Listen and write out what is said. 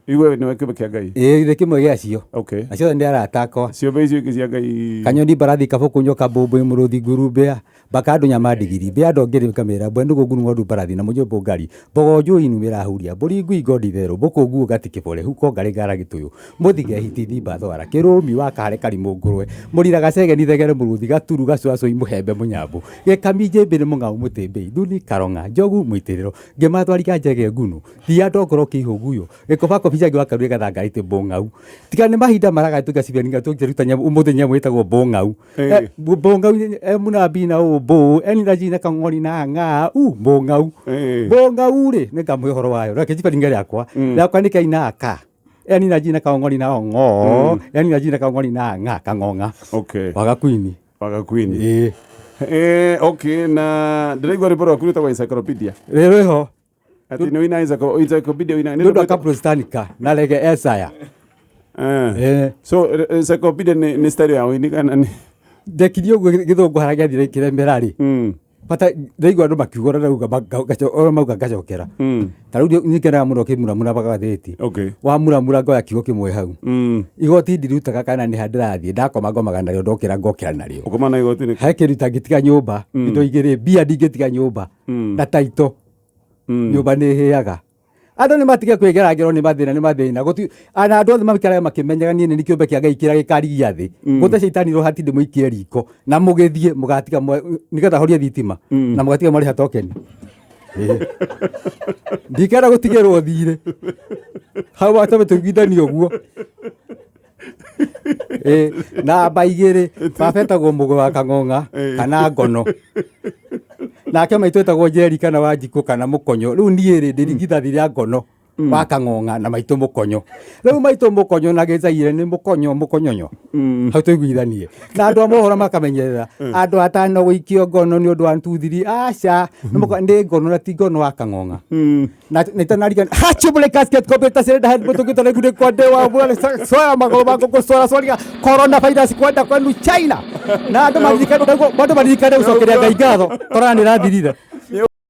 Iwe nĩwe kĩũmbe kĩa Ngai. Ĩĩ, nĩ kĩmwe gĩacio. Okay. Na ciothe nĩ arata akwa. Ciũmbe icio ingĩ cia Ngai. Kanyoni, mbarathi, kabũkũ, nyoka, mbũmbũĩ, mũrũthi, nguru, mbĩa, mbaka, andũ, nyama, ndigiri, mbĩa, ndongeri, ngamĩra, mbwe, nũgũ, nguru, ng'ondu, mbarathi na mũnyũmbũ, ngari, mbogo, njũi, inumĩra, huria, mbũri, ngui, ngondi, therũ, mbũkũ, nguũ, gati, kĩbore, huko, ngarĩ, ngara, gĩtũyũ, mũthige, hiti, thimba, thwara, kĩrũmi, wakahare, karimũ, ngũrwe, mũrira, gacegeni, thegere, mũrũthi, gaturu, gacũacũi, mũhembe, mũnyambũ, gĩkami, njĩmbĩrĩ, mũng'aũ, mũtĩmbĩi, thuni, karong'a, njogu, mũitĩrĩro, ngĩma, thwariga, njege, ngunũ, Thia ndongoro kĩihũguyo gĩkobakobi cangi wakarure gathangarĩte mbũng'au. Tiga nĩ mahinda maraga tũgacibia tũngĩruta nyamũ ũmũthĩ nyamũ ĩtagwo mbũng'au. Eh. Mbũng'au e mũnabii na ũ mbũ eni na jina kang'ori na ng'a u mbũng'au. Eh. Mbũng'au rĩ nĩ ngamũhe ũhoro wayo. Reke njibaringe rĩakwa. Rĩakwa nĩ kaina ka. Eni na jina kang'ori na ng'o. Eni na jina kang'ori na ng'a kang'ong'a. Okay. Wagakwini. Wagakwini. Ĩĩ. Eh, okay, na ndĩraigua rwĩmbo rwaku rwĩtagwo encyclopedia. Rĩrĩ ho. Ati nĩ wĩina encyclopedia wĩina. Nĩ ũndũ wa Kaplostanica na Lege Esaya. Eh. Eh. So encyclopedia nĩ style ya wĩini kana nĩ? Ndekirie ũguo gĩthũngũ harĩa gĩathire kĩremera rĩ. Bata ndaigua andũ makiuga ũrĩa ndauga ũrĩa mauga ngacokera. Ta rĩu nĩ ngenaga mũno kĩmuramura magathĩti. Okay. Wamuramura ngoya kiugo kĩmwe hau. Igoti ndirutaga kana nĩ ha ndĩrathiĩ ndakoma ngomaga narĩo ndokĩra ngokĩra narĩo. Ũkoma na igoti nĩkĩ? He kĩndũ itangĩtiga nyũmba. Indo igĩrĩ mbia ndingĩtiga nyũmba. Na taito. Nyũmba nĩ ĩhĩaga. Andũ nĩ matige kwĩgera ngero nĩ mathĩna nĩ mathĩna. Gũti ana andũ othe maikaraga makĩmenyaga niĩ nĩ niĩ kĩũmbe kĩa Ngai kĩrĩa gĩkarigia thĩ. Gũte caitani rũhati ndĩmũikie riko na mũgĩthiĩ mũgatiga nĩgetha horie thitima na mũgatiga mwarĩha tokeni. Ndikenda gũtigĩrwo thirĩ. Hau watũme tũiguithanie ũguo. Namba igĩrĩ baba etagwo Mũgwe wa Kang'ong'a kana Ngono. Nake maitũ etagwo Njeri kana Wanjikũ kana Mũkonyo. Rĩu niĩ rĩ ndĩ rigithathi rĩa Ngono wa Kang'ong'a na maitũ Mũkonyo. Rĩu maitũ Mũkonyo na Gĩcaire nĩ Mũkonyo Mũkonyonyo. Hau tũiguithanie. Na andũ a mohoro makamenyerera andũ atano gũikio ngono nĩ ũndũ wa ntuthiri aca nĩ ngono na ti ngono wa Kang'ong'a. Na naitanariga hachubule casket kompyuta sirenda head mutu kitana gude kwa dewa bwana soya magoro mako kusora soria corona virus kwenda kwenu China na andu maririkane andu maririkane gucokeria Ngai ngatho corona nĩ ĩrathirire.